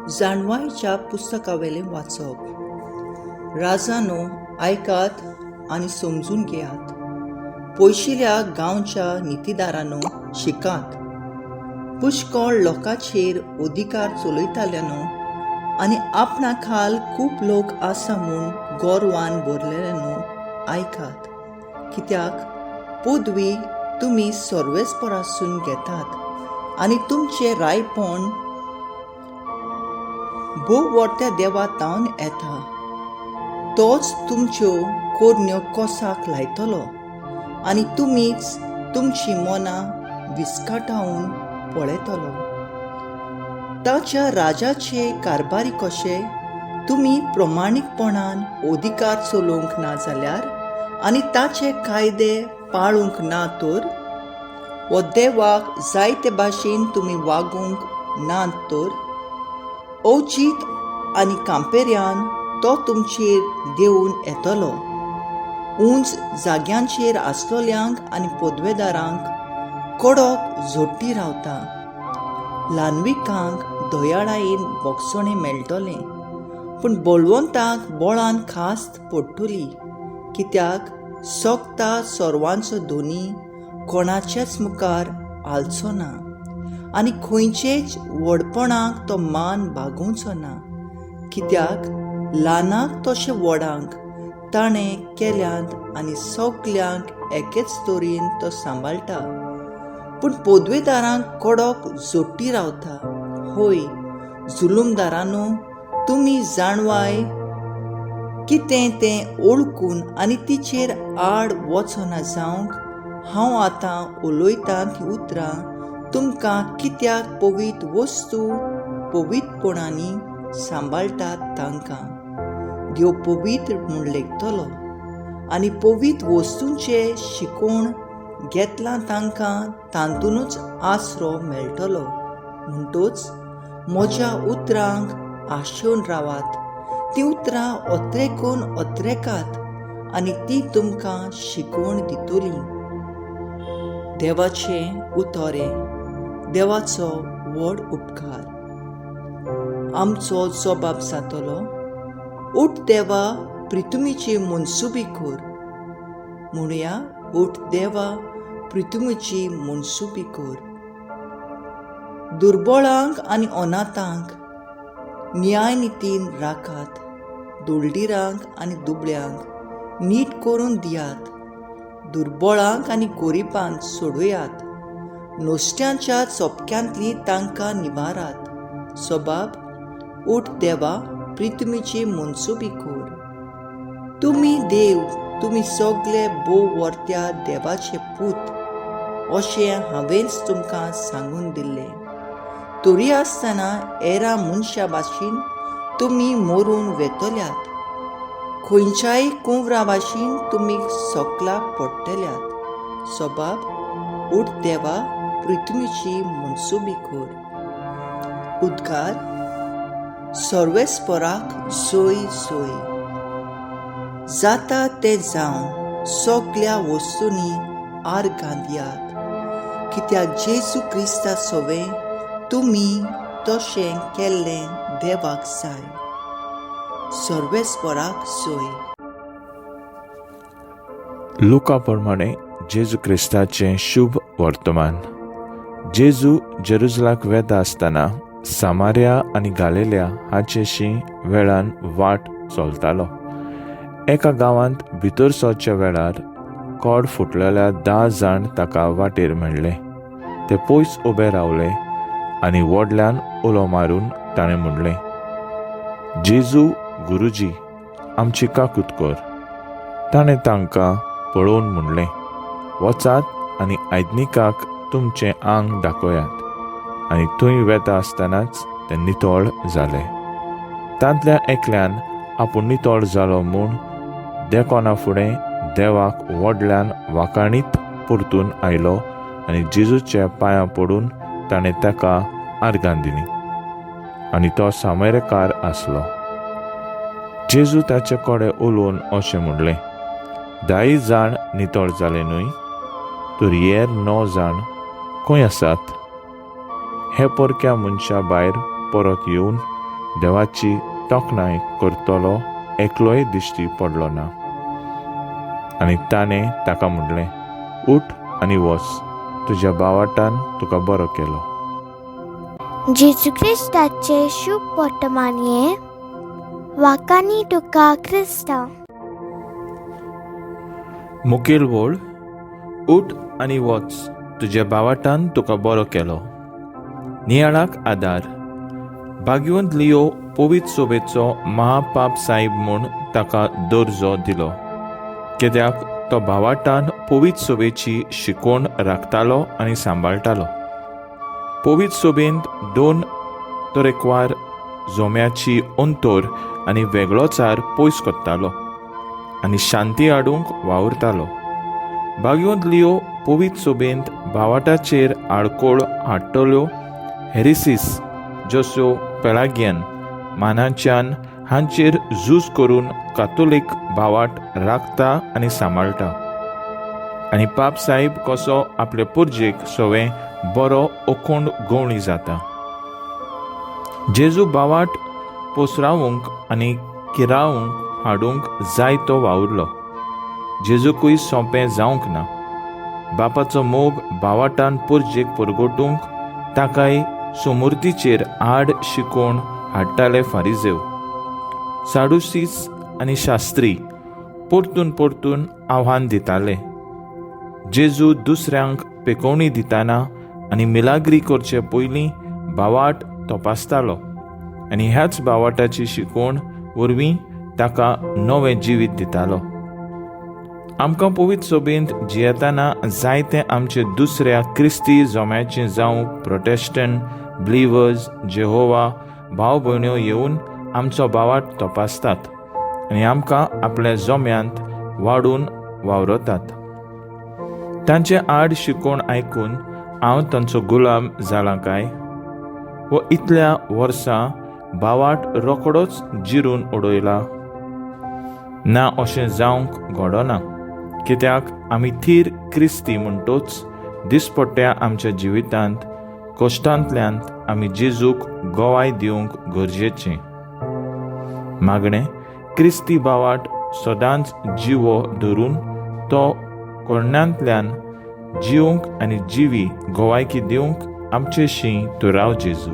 जाणवायच्या पुस्तकावेलें वाचप. राजानो, आयकात आनी समजून घेयात. पयशिल्या गांवच्या नितीदारानो, शिकात. पुष्कळ लोकांचेर अधिकार चलयताल्यानो आनी आपणा खाल खूब लोक आसा म्हूण गोरवान भरलेल्यानो, आयकात. कित्याक पदवी तुमी सर्वेस्परासून घेतात आनी तुमचें रायपण भोव व्हडत्या देवा तावन येता. तोच तुमच्यो कोरण्यो कोसाक लायतलो आनी तुमीच तुमची मनां विस्काटावन पळयतलो. ताच्या राजाचे कारभारी कशे तुमी प्रमाणीकपणान अधिकार चलोवंक ना जाल्यार आनी ताचे कायदे पाळूंक ना तर, वो देवाक जायते भाशेन तुमी वागूंक ना तर, अवचीत आनी कांपेऱ्यान तो तुमचेर देंवून येतलो. उंच जाग्यांचेर आसलोल्यांक आनी पदवेदारांक कडक जोडटी रावता. ल्हानविकांक दयाळायेन भोगसणें मेळटलें, पूण बळवंताक बळान खास्त पडटली. कित्याक सोगता सर्वांचो धोनी कोणाच्याच मुखार हालचो ना आनी खंयचेच व्हडपणाक तो मान बागोवचो ना. कित्याक ल्हानाक तशें व्हडांक ताणें केल्यात आनी सगल्यांक एकेच तरेन तो सांबाळटा. पूण पदवेदारांक कडक जोडटी रावता. हय जुलूमदारांनो, तुमी जाणवाय कितें तें ओळखून आनी तिचेर आड वचना जावंक हांव आतां उलयतां तीं उतरां तुमकां कित्याक पवित्र वस्तू पवित्रपणांनी सांबाळटात तांकां देव पवित्र म्हूण लेखतलो आनी पवित्र वस्तूंचें शिकोवण घेतलां तांकां तातूंतच आसरो मेळटलो. म्हणटच म्हज्या उतरांक आशेवन रावात. तीं उतरां अत्रेकून अत्रेकात आनी ती तुमकां शिकवण दितली. देवाचें उतर हें. देवाचो व्हड उपकार. आमचो जबाब जातलो, उठ देवा, प्रितुमीची मनसुबी कर. म्हणुया, उठ देवा, प्रितुमीची मनसुबी कर. दुर्बळांक आनी अनाथांक न्यायनितीन राखात. दोलडिरांक आनी दुबळ्यांक नीट करून दियात. दुर्बळांक आनी गरिबांक सोडयात. नुस्त्यांच्या चोपक्यांतली तांकां निवारात. सबाब, उठ देवा, प्रितुमीची मनसुबी कर. तुमी देव, तुमी सगले भोव वर्त्या देवाचे पूत अशें हांवेंच तुमकां सांगून दिल्लें. तरी आसतना एरा मनशा भाशेन तुमी मरून वेतल्यात. खंयच्याय कुंवरा भाशेन तुमी सकला पडटल्यात. सबाब, उठ देवा, पृथ्वीची मनसुबी कर. उद्गार. सर्वेस्पराक जोय जोय. जाता तें जावन सगल्या वस्तूंनी आर्गां दियात, कित्याक जेजू क्रिस्ता सवें तुमी तशें केल्लें देवाक जाय. सर्वेस्पराक जोय. लुका प्रमाणे जेजू क्रिस्ताचें शुभ वर्तमान. जेजू जेरुजलाक वेता आसतना सामारिया आनी गालेल्या हाचेशी वेळान वाट चलतालो. एका गांवांत भितर सरच्या वेळार कोड फुटलेल्या 10 जाण ताका वाटेर मेळ्ळे. ते पयस उबे रावले आनी व्हडल्यान उलो मारून ताणें म्हणलें, जेजू गुरुजी, आमची काकूत कर. ताणें तांकां पळोवन म्हणलें, वचात आनी आयदनिकाक तुमचें आंग दाखयात. आनी थंय वेता आसतनाच ते नितळ जाले. तांतल्या एकल्यान आपूण नितळ जालो म्हूण देखोना फुडें देवाक व्हडल्यान वाखाणीत परतून आयलो आनी जेजूच्या पांयां पडून ताणें ताका आर्गां दिली. आनी तो सामेरेकार आसलो. जेजू ताचे कडेन उलोवन अशें म्हणलें, 10 जाण नितळ जाले न्हय? तर हेर 9 जाण खंय आसात? हे परक्या मनशा भायर परत येवन देवाची तोखणाय करतलो एकलोय दिश्टी पडलो ना. आनी ताणें ताका म्हणलें, उठ आनी वच, तुज्या बावाटान तुका बरो केलो. जेजू क्रिस्ताचे शुभ वर्तमान हें वाकानी तुका क्रिस्तांव. मुखेल वळ, उठ आनी वच, तुज्या बावाटान तुका बरो केलो. नियाळाक आदार. भाग्यवंत लियो पवित्र सोबेचो महापाप साहेब म्हूण ताका दर्जो दिलो, कित्याक तो भावाटान पवित्र सोबेची शिकवण राखतालो आनी सांबाळटालो. पवित्र सोबेंत दोन तरेकवार जोम्याची अंतर आनी वेगळोचार पयस करतालो आनी शांती हाडूंक वावुरतालो. भाग्यवंत लियो पवित्र सोबेंत भावाटाचेर आडकोळ हाडटल्यो हेरिसीस जश्यो पेळाग्यान मानाच्यान हांचेर झूज करून कातोलीक भावाट राखता आनी सांबाळटा आनी पाप साहेब कसो आपले पुर्जेक सवें बरो ओकोंड गवळी जाता. जेजू भावाट पोसरावंक आनी किरावंक हाडूंक जायतो वावुरलो. जेजूकूय सोंपें जावंक ना. बापाचो मोग भावाटान पुर्जेक परगटूंक ताकाय सोमुर्तीचेर आड शिकोवन हाडटाले फारिजेव, साडुसीस आनी शास्त्री परतून परतून आव्हान दिताले. जेजू दुसऱ्यांक पेकोवणी दिताना आनी मिलाग्री करचे पयलीं भावाट तपासतालो आनी ह्याच भावाटाची शिकवण वरवीं ताका नवें जिवीत दितालो. आमकां पवित्र सोबेंत जियेतना जायते आमचे दुसऱ्या क्रिस्ती जोम्याचे जावं प्रोटेस्टंट, बिलिवर्स, जेहोवा भाव भयण्यो येवन आमचो भावाट तपासतात आनी आमकां आपल्या जोम्यांत वाडून वावरतात. तांचे आड शिकोवन आयकून हांव तांचो गुलाम जाला काय? वो इतल्या वर्सां भावाट रोखडोच जिरून उडयला? ना, अशें जावंक घडना, कित्याक आमी थीर क्रिस्ती म्हणटोच दिसपट्ट्या आमच्या जिवितांत कश्टांतल्यान आमी जेजूक गवाय दिवंक गरजेचें. मागणें, क्रिस्ती भावाट सदांच जिवो धरून तो कोरण्यांतल्यान जिवंक आनी जिवी गवायकी दिवंक आमचेशी तूं राव जेजू.